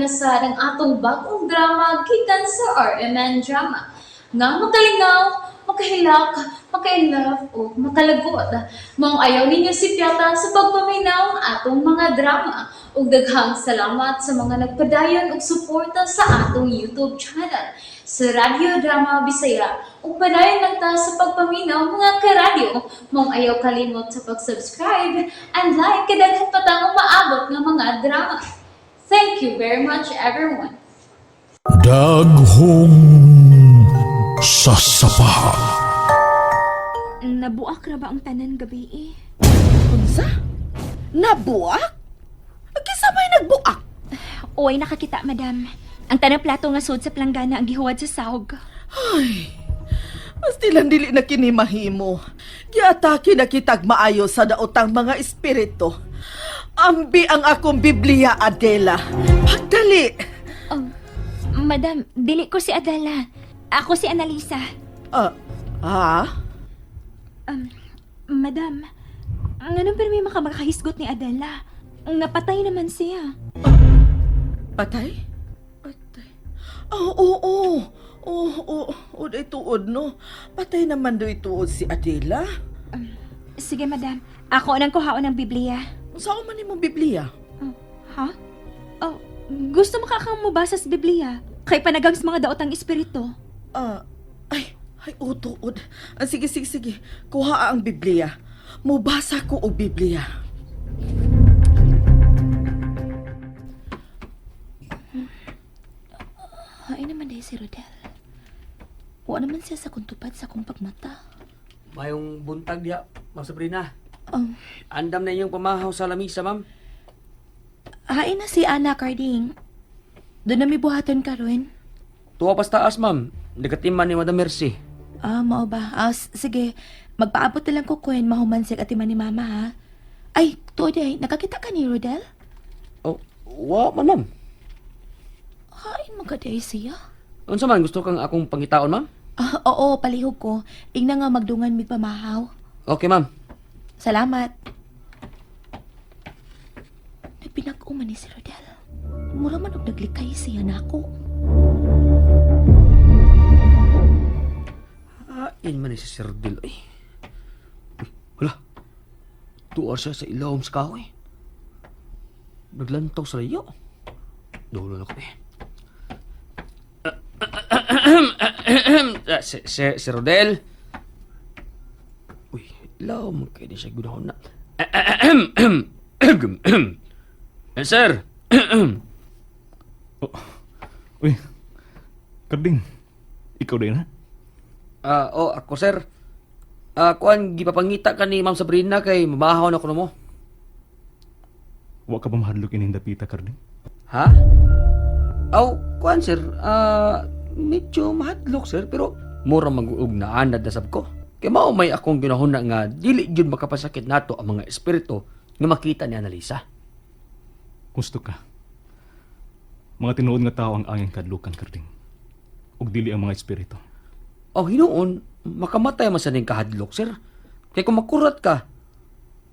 na sa ang atong bagong drama gikan sa RMN Drama. Nga makalingaw, makahilak, makainlove o makalagot. Maong ayaw ninyo si Piata sa pagpaminaw ang atong mga drama. Ug daghang salamat sa mga nagpadayon og suporta sa atong YouTube channel sa Radyo Drama Bisaya. Ug padayon lang ta sa pagpaminaw, mga karadyo. Maong ayaw kalimot sa pag-subscribe and like kay daghan pa tang umaabot nga mga drama. Thank you very much, everyone. Daghong sasapa. Nabuak ra ba ang tanan gabi eh? Unsa? Nabuak? Kinsa may nagbuak? Oy, nakakita, madam. Ang tanang plato nga sud sa planggana ang gihuwad sa sahog. Ay, pastilan dili na kini mahimo. Giatake na kitag maayo sa daotang mga espiritu. Ambi ang akong Biblia, Adela. Pagdali. Oh, madam, dili ko si Adela. Ako si Annalisa. Ah, ah? Madam, nganong pero may makahisgot ni Adela? Napatay naman siya. Patay? Patay. Oh, oo, oo. Oo, oo, oo, day tuod, no? Patay naman do'y tuod si Adela. Sige, madam. Ako nang kuhaon ng Biblia. Saan man imong Biblia? Oh, ha? Oh, gusto mo ka kang mubasa sa Biblia? Kay panagang sa mga daotang espiritu. Ah, ay, ay, oo, tuod. Ah, sige, sige, sige. Kuha ang Biblia. Mubasa ko og Biblia. Ay naman dahil si Rodel. Wa naman siya sa kuntupad sa akong pagmata. Mayong buntag diya, Ma'am Sabrina. Um, Andam na inyong pamahaw sa lamisa, ma'am. Hain na si Ana Carding. Doon na may buhaton karon. Tuwa pas taas, ma'am. Nagatiman ni Madam Mercy. Ah, mao ba? Ah, sige. Magpaabot na lang ko kun mahuman siya atiman ni Mama ha. Ay, tuod ay, nakakita ka ni Rodel? Oh, wa man, ma'am. Hain man ka diay siya. Unsa man gusto kang akong pangitaon, ma'am? Ah, oo, palihog ko. Ingna nga magdungan mig pamahaw. Okay, ma'am. Salamat. Nagpinag-uman ni si Rodel. Mura man og naglikay siya nako. Hain man ni si Sir Dil, ay. Uy, hala. Tuwa siya sa ilawom sa kahoy. Naglantaw sa layo. Dulo na ko eh. Ah, si Rodel. Uy, ilawom kayo di siya gunahon na. Eh, sir. Oh. Uy, Karding, ikaw din ha? Ah, oh, ako sir. Ah, kuan gipapangita ka ni Ma'am Sabrina kay mamahaw na kuno mo. Wa ka ba mahadlok ining dapita, Karding? Ha? Aw, kuan sir, ah, medyo mahadlok sir, pero mura mag-uog na anad na sab ko. Kay mao may akong ginahuna nga dili jud makapasakit nato ang mga espiritu nga makita ni Annalisa. Gusto ka. Mga tinuod nga tao ang anging kadlukan, Karding. Ug dili ang mga espiritu. Oh, hinuon, makamatay man sa ning kahadlok, sir. Kay kung makurat ka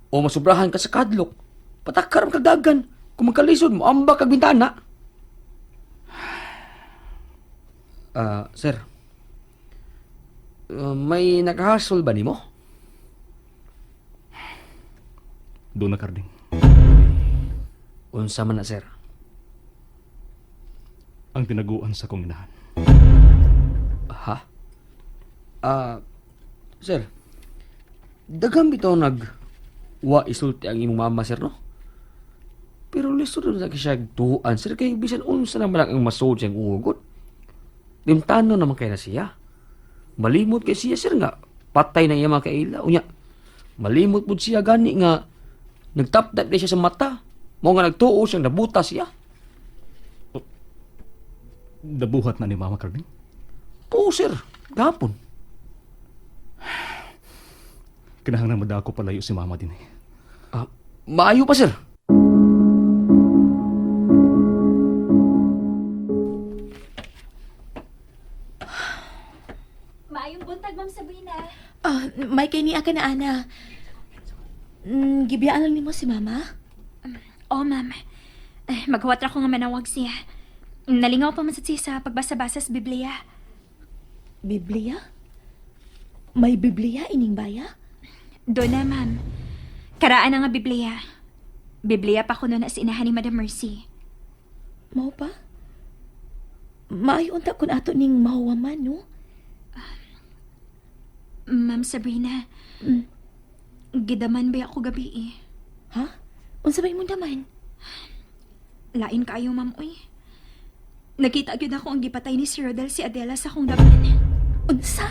o masubrahan ka sa kahadlok, patakar ang kagagan. Kung magkalisod mo, amba kag bintana. Ah, sir. May nakahasol ba nimo? Doon na, Karding. Unsa man na, sir? Ang tinaguan sa kong inahan. Ha? Ah, sir. Daghang bitaw nag wa isulti ang imong mama, sir, no? Pero lisod na siya tuan, sir, kay bisan unsa naman lang ang masod siyang ugot. Limtano naman kay na siya. Malimot kay siya, sir, nga patay na iya mga kaila. Unya, malimot pud siya gani nga nagtaptap na siya sa mata. Mao nga nagtuo siyang nabuta siya. Dabuhat na ni Mama, Karding. Oo, sir. Gapon. Kinahanglan madako palayo si Mama din eh. Ah, maayo pa, sir. Maayong buntag, Ma'am Sabrina. Ah, may kay niya ka na, Ana. Gibiyaan lang nimo si Mama? Oh, ma'am. Eh, maghuwat ra ko nga manawag siya. Nalingaw pa man sad siya sa pagbasa-basa sa Biblia. Biblia? May Biblia ining baya? Doon na, ma'am. Karaan na nga Biblia. Biblia pa kuno na sa inahan ni Madam Mercy. Mao pa? Maayo unta kun ato ning mahuwaman, no? Ma'am Sabrina, gidaman ba ako gabi eh. Ha? Unsa ba imong daman? Lain kaayo, ma'am, uy. Nakita gyud ako ang gipatay ni Sir Rodel si Adela sa akong daman. Unsa?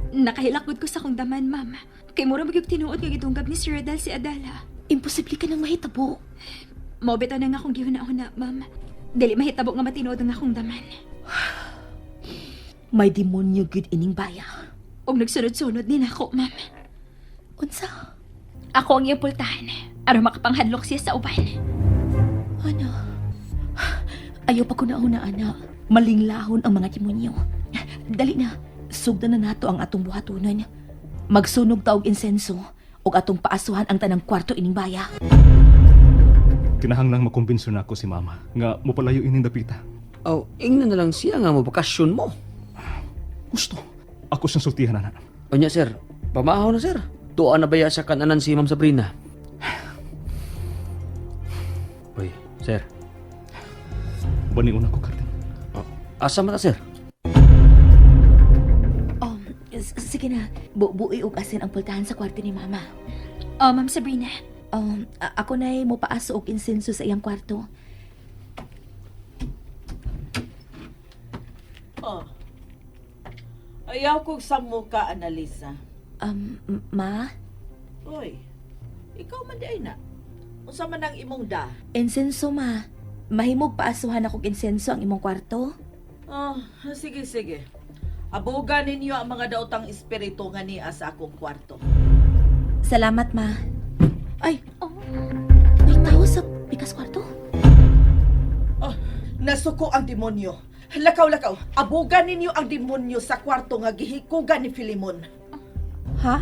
Nakahilak gud ko sa akong daman, ma'am. Kay mura magyug tinuod nga gidunggab ni Sir Rodel si Adela. Imposible ka nang mahitabo. Mao bitaw na nga akong gihuna-huna, ma'am. Dili mahitabo nga matinuod ang akong daman. May demonyo gyud ining baya. Og nagsunod-sunod ni nako, ma'am. Unsa? Ako ang iyang pultahan aron makapanghadlok siya sa uban. Ano? Ayaw pa ko na una, ana. Malinglahon ang mga demonyo. Dali na. Sugdan na nato ang atong buhatunan. Magsunog ta og insenso ug atong paasuhan ang tanang kwarto ining baya. Kinahanglang makumbinso na ako si mama nga mopalayo ining dapita. Aw, ingnan na lang siya nga mo bakasyon mo. Gusto. Ako siyang sultihan ana. Unya sir, pamahaw na sir. Tuwa na baya sa kananan si Ma'am Sabrina? Uy, sir. Baniun ako, Karding. Oh, asa man ta sir? Oh, sige na. Bubui og asin ang pultahan sa kwarto ni mama. Oh, Ma'am Sabrina. Ako na'y mopaaso og insenso sa iyang kwarto. Oh. Ayaw kong samuka, Annalisa. Ma, Oy, ikaw man di ay na. Unsa man ang imong da? insenso ma. Mahimog paasuhan akong insenso ang imong kwarto. Oh, sige, sige. Aboga ninyo ang mga daotang espiritu nga niya sa akong kwarto. Salamat, ma. Ay, Oh, may tao sa pikas kwarto. Oh, nasuko ang demonyo. Lakaw, lakaw. Aboga ninyo ang demonyo sa kwarto nga gihikugan ni Filimon. Ha?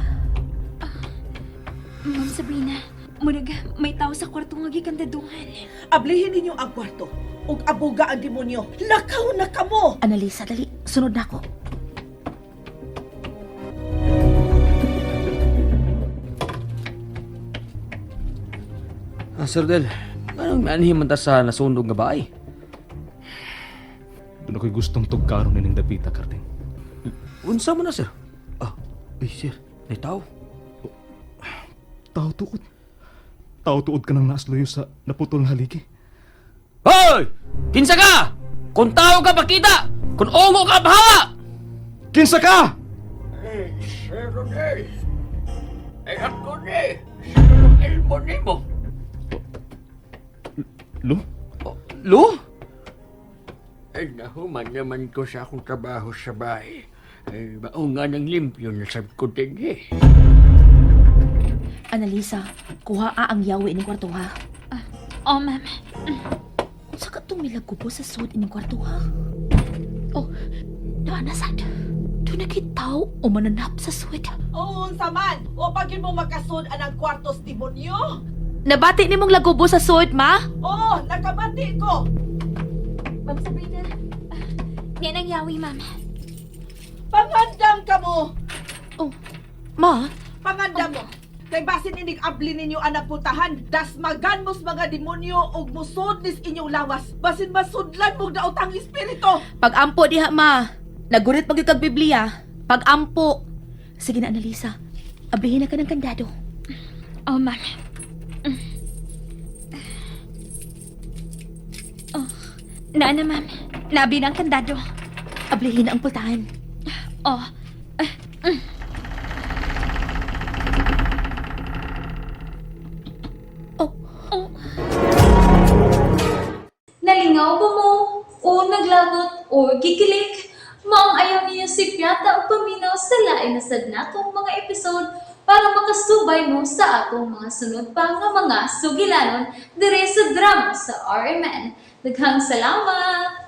Ma'am Sabrina, murag may tao sa kwarto nga gikandadungan. Ablihin ninyo ang kwarto ug aboga ang demonyo. Lakaw na kamo! Analisa, dali. Sunod na ako. Ah, Sir Del, anong maanhi man ta sa nasunog nga baay? Doon ako'y gustong tugkaron ining dapita, Karding. Unsa man na sir? Ah, uy sir, may tao. Tao tuod. Tao tuod ka nang naasloyo sa naputol na haligi. Hoy! Kinsa ka? Kung tao ka pakita! Kung ungo ka bahala! Kinsa ka! Sir Rodel. Ay, ako ni. Sir Rodel mo ni mo. Lo? Oh, Lo? Ay, nahuman naman ko sa akong trabaho sa bahay. Ay, mao nga ng limpyo na sab ko din eh. Analisa, kuha ang yawi ining kwarto ha. Oh, ma'am. Unsa ka itong milagubo sa sud ining kwarto ha? Oh, naanasad. Doon nakitaw o mananap sa sud. Oo, unsa man. O pag yun mo makasud anang kwarto sa demonyo. Nabati nimong lagubo sa sud, ma? Oo, nakabati ko. Ma'am Sabrina, yan ang yawi, ma'am. Pangandam ka mo. Oh, ma? Pangandam mo. Kay basin inig abli ninyo anak putahan, dasmagan mos mga demonyo ug musod nis inyong lawas. Basin masudlan mong daotang espiritu. Pag-ampo diha, ma. Nagurit pag kag Biblia. Pag-ampo. Sige na, Analisa. Ablihin na ka ng kandado. Oh, ma'am. Oh, naa na, ma'am. Naabli na ang kandado. Ablihin na ang pultahan. Oh, Oh, oh. Nalingaw ba mo? O naglagot o gikilig? Maong ayaw niyo si Piata ang paminaw sa lain na sad natong mga episode para makasubay mo sa atong mga sunod pa nga mga sugilanon dire sa drama sa RMN. Daghang salamat!